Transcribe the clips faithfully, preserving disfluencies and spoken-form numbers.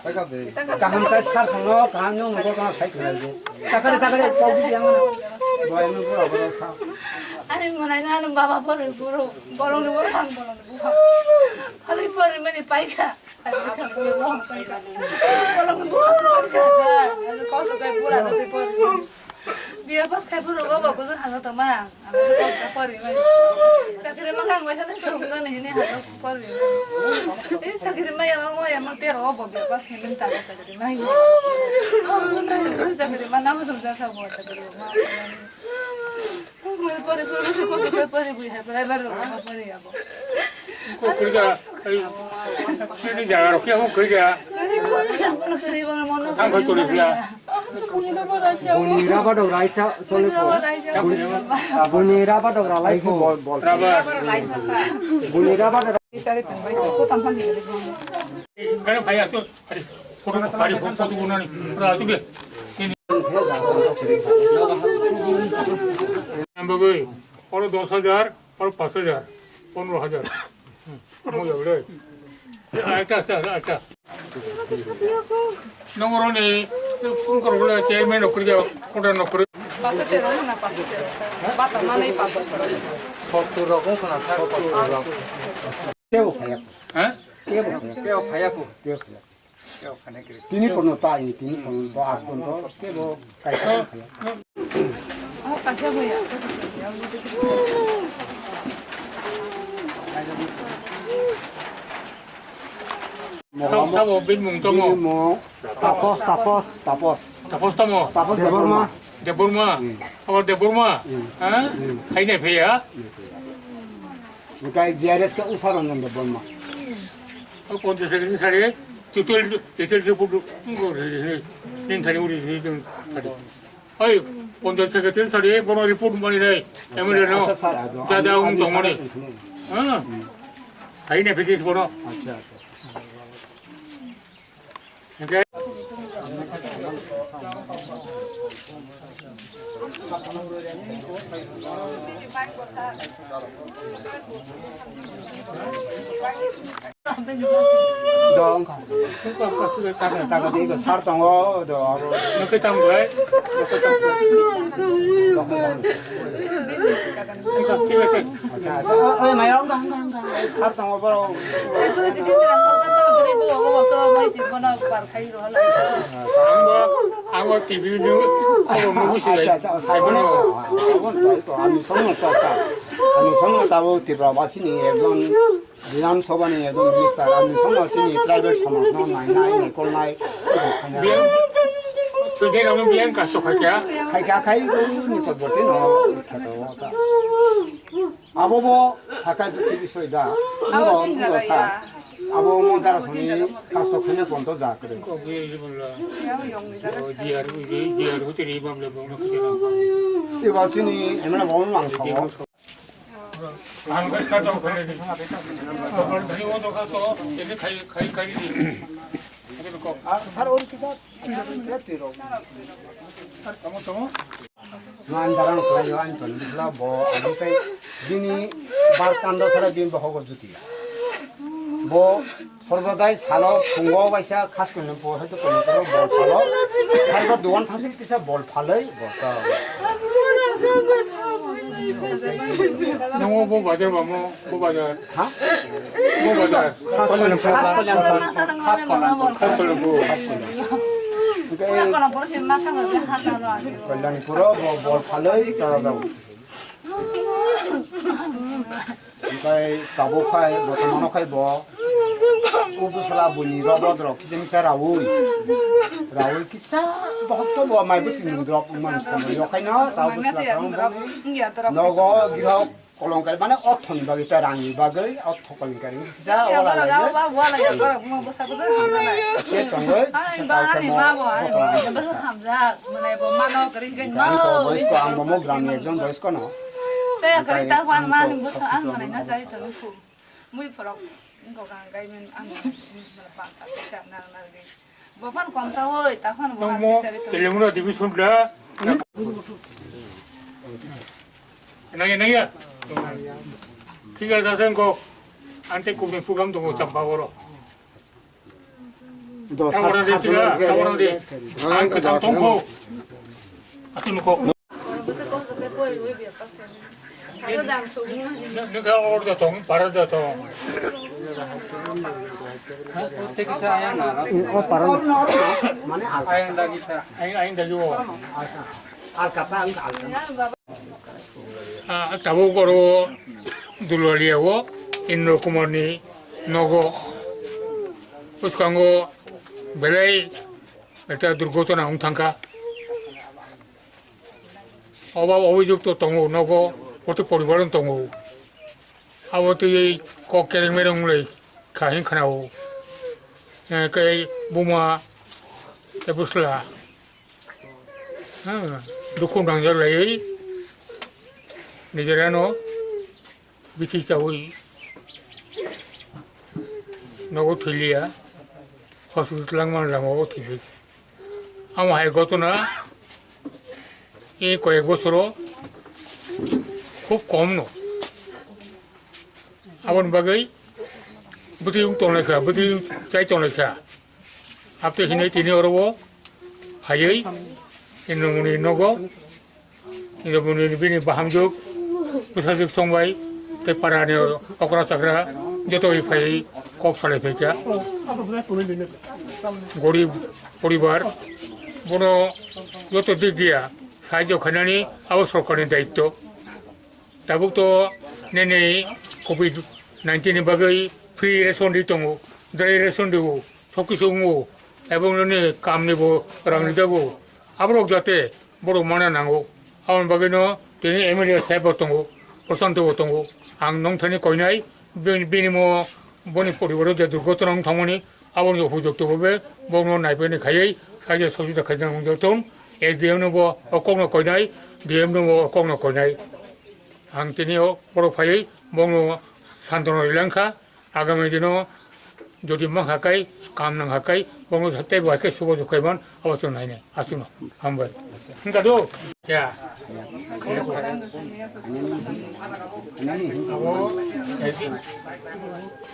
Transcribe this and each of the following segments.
Kaham kai sar thangno, kaham no mugo kono sai khlai di. Takare, takare, kok di yang mana? Boy no bura bura sa. Ani monai no ano baba pori buru, bolong ni buru hang, bolong ni buru hang. Hali pori mani paika. Bolong ni buru hang paika. Ano kosto kai pura dati pori. Biya pas khai pura baba kusa hano tama. Ano se kosto pori mani. Sakire ma kang baisa na sung na ni ni hano pori. Eh, sakire ma ya ma ya ma tero baba biya pas khai mani ta sakire ma. Oh, na sakire ma na ma sung ja sa bo sakire ma. Pori, pori, pori, pori, pori, pori, pori, pori, pori, abo. Ko koi ja, ai, ini jaga rok ya, ko koi ja. Ang koi tuli pula. Buni raba dok raisa sole ko. Buni raba dok ralai ko. Raba. Buni raba dok. Kare phai aso. Ari, photo, ari, photo, photo gunani. Pura asuk de. Ini. Yang bagus. Oro dos hajar, oro pas hajar, pondro hajar. Mo ya bole. Aita sa, aita. Nongoro ni, pun koro bole chairman nokri ja, koda nokri. Pas hajar, na pas hajar. Bata mana pas hajar. Sottur rok wng khna, sir, sottur rok. Tebo khaya. Ha? Tebo khaya. Tebo khaya ko. Tebo khaya. Tini kono ta ini, tini kono to asbon to kebo kaisa khala. Sabo, sabo, bini mung tamo? Bini mung Tapos, Tapos. Tapos. Tapos tamo? Tapos Debbarma. Debbarma. Hmm. Abo Debbarma. Hmm. Ha? Hmm. Hai nai phe ya? Hingke G R S ke Usha Ranjan Debbarma. O ponchas secretary sari, detail, detail report, ning thani uri, sari. Oi, ponchas secretary sari, bono report mani nai, M L A no, acha, sir, ajo, jada ani, ung ani tong mani. Sir, ha? Hai ne phe bono. Acha, acha. Hingke. Dong kha. Taka, taka di ko sar tongo do abo. Nokhe tang bai. Nokhe tang bai. Thik ase. Acha, acha. Oi, maya, ong, ong, ong, ong. Sar tongo boro. Angbo, angbo T V ni, obo mugu si lai. Acha, acha, acha. Ani songno ta, ani songno ta bo Tripura basi ni ekjon Bidhan Sabha ni ekjon minister, ani songno chini tribal somaj no nai nai, ni kol nai. Biang, thwide rok no biang kasto khaikha. Khaikha khai ni to bote no khato ta. Abo bo sakai duti bisoi da. Abo Ngo, chini ngo jaga sa. Ya. Abo mo dara soni kasto khanya konto ja kre. Ko bi ri bula. Ya, yong ni jaga. O ji ar, ji ar hutiri bam le bam na kujera. Iba chini emna bom lang sao. Ang ka sa to khale di. Ni wo to ka to, ini khai, khai, khai di. Ini ko. Sar or kisa. Tiro. Tamo, tamo. Mandarang khlaio ani toni bisla bo ani tei bini bar kanda sara bini bohogo juti. Bo sorbodai salo phungo baisa khas kunu po haitu kunu po bol phalo. Khaiba duan thangti kisa bol phaloi bo cha. Nongo bo bajar bamo, bo bajar. Ha? Bo bajar. Khas Kalyanpur. Khas Kalyanpur. Khas Kalyanpur. Khas Kalyanpur. Pura Kalyanpur se ma khang be ha ta no ani. Kalyanpur bo bol phaloi cha jao. Omohai tabuk khai bo tongmano khai bo. O bwsla buni robot rok kisa misa raui. Raui kisa bohok to bo mai bwtwi ni drop man somo yokhai no tabuk bwsla sam. Nogo girok Kolongkari mane orthoni bagwi ta rangni bagwi ortho kolongkari kisa wala lai. Ke tongoi kisa tau temo. Bosko ang bomo gramni ekjon bosko no. Saya kari ta wan mani bosko ang mani na sai to nuku. Mui phorok. Ko gang gai men ang. Ba ta sa na na ge. Bophan kom sa hoi, ta phan bo. Nongmo telemura division da. Naya, naya. Tiga dasen ko. Ante kumi program to mo champa oro. Tawarang de siga, tawarang de. Ang kwthang tongkho. Aswk nukho. Nokha order tong, para da tong. Tei kisa ayang na. O para. Mane al. Ayang da kisa. Ayang, ayang da yo. Al kata ang al. Ah, tabuk oro Dulalia o Indra Kumar ni nogo bwskango belai ekta durgotona wng thangkha. Oba obhijukto tongo, nogo protek poribar tongo. Abo twi kok kereng mereng wngwi kha hin khna-o. Eh, khe buma, khe bwsla. Hmm, dukhu nangjak laiwi nijera no bithi chawi nogo thwilia, hospital langmani lama o thwiwi. Amo hai gotona e koyek bosoro khub kom no. Aboni bagwi bwtwi wng tonglaikha, bwtwi chai tonglaikha. Abtwi hinwi tini oro o phaiwi Indramoni nogo, Indramoni bini bahamjwk, bwsajwk songbai tei parani okra chakra joto bai phaiwi kok salai phaikha. Gorib poribar, bono joto dik dia sahajyo khainani abo sorkarni daityo. Tabuk to nini covid nineteen ni bagwi free ration ri tongo, dry ration rio, sob kisu wngo, ebong nini kamni bo rang rijago. Aborok jate borok mana nango. Aboni bagwi no tini M L A saheb bo tongo, Prashanto bo tongo. Ang nongthani koinai, bini, bini mo boni poribaro je durgotona wng thangmani, aboni upojukto bo be bongno naiphani khaiwi saija sojita khaina wngjaktong. S D M no bo o kokno koinai, D M no bo o kokno koinai. Ang tini o borok phaiwi bongno santona rwlangkha. Agami dino jodi mankha kai, kam nangkha kai, bongno tei bai khe subo jukhaiman abo chwng nainai. Aswkno hambai. Wngkha do? Ya. Abo, eh,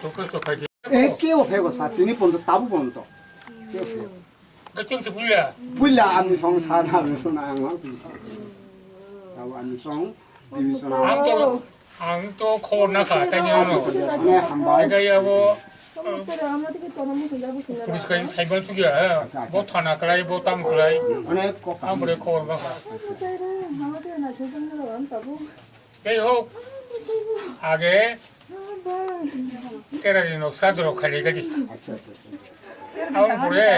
request to khai. E kebo phego sa, tini ponto, tabu ponto. Kebo phego. Kachin se puila. Puila ani song sa na, ani song na, ang ang puila sa. Tabu ani song, ani song na. Ang to, ang to khobor na kha, tani ano. Ani hambai. Ai gaya bo, police kai saiban sugia, eh. Bo thana kalai, bo tam kalai. Ani kok. Ang bore khobor na kha. Tei hok, age tera ni noksa dorok khailai gadi. Aboni pore,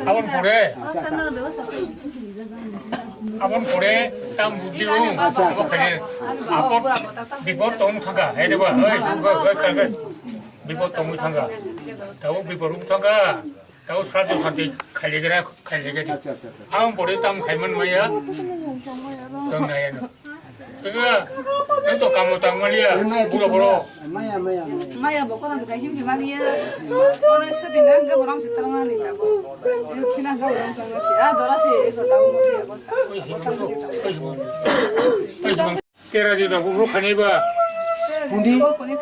aboni pore, aboni pore tam buddi o, abo khailai. Abot bipot tong thangkha, hai de ba, hoi, hoi, hoi, hoi. Bipot tongwi thangkha. Tabuk bipot wng thangkha. Tao sraddho santi khailigra, khailigra di. Acha, acha, acha. Ang bore tam khaiman maya. Tong naya no. Tega, nang to kamo tang maliya. Maya, buro buro. Maya, maya, maya. Maya boko nang jaga him him maliya. Kono sadi nang ga boram sitang mani tabo. Khina ga boram tang si. Ah, dora si, eko tabo mo ya bosta. Oi, him so. Oi, him. Oi, him. Tera di na bumrok khainai ba. Puni. Puni.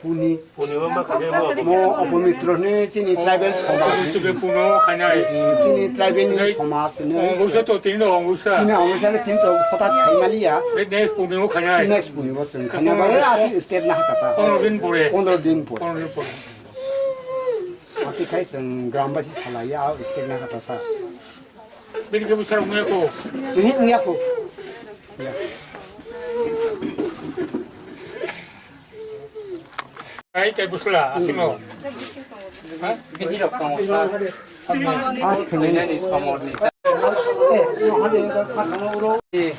Puni. Puni ma ma khainai ba. Mo opomitra ni chini tribal somaj. Tube puno khainai. Chini tribal ni somaj ni. Ongbusa to tini no ongbusa. Tini ongbusa le tin to khotat khaimaliya. Next puni o khainai. Next puni o chwng khainai ba. Ati step na hakata. Pondro din pore. Pondro din pore. Pondro din pore. Ati khai chwng grambasi salaiya step na hakata sa. Bini khe bwsarok wngya kho. Ehe, wngya kho. Ai, tai bwsla, aswkno. Ha? Bihirok tongo, sir. Samno. Khainani samorni. Eh, no, hade, da, sa, sa, no, uro. Eh,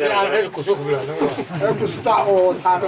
ang khe kusu khulya, nang. Eh, kusu ta, o, sa, no.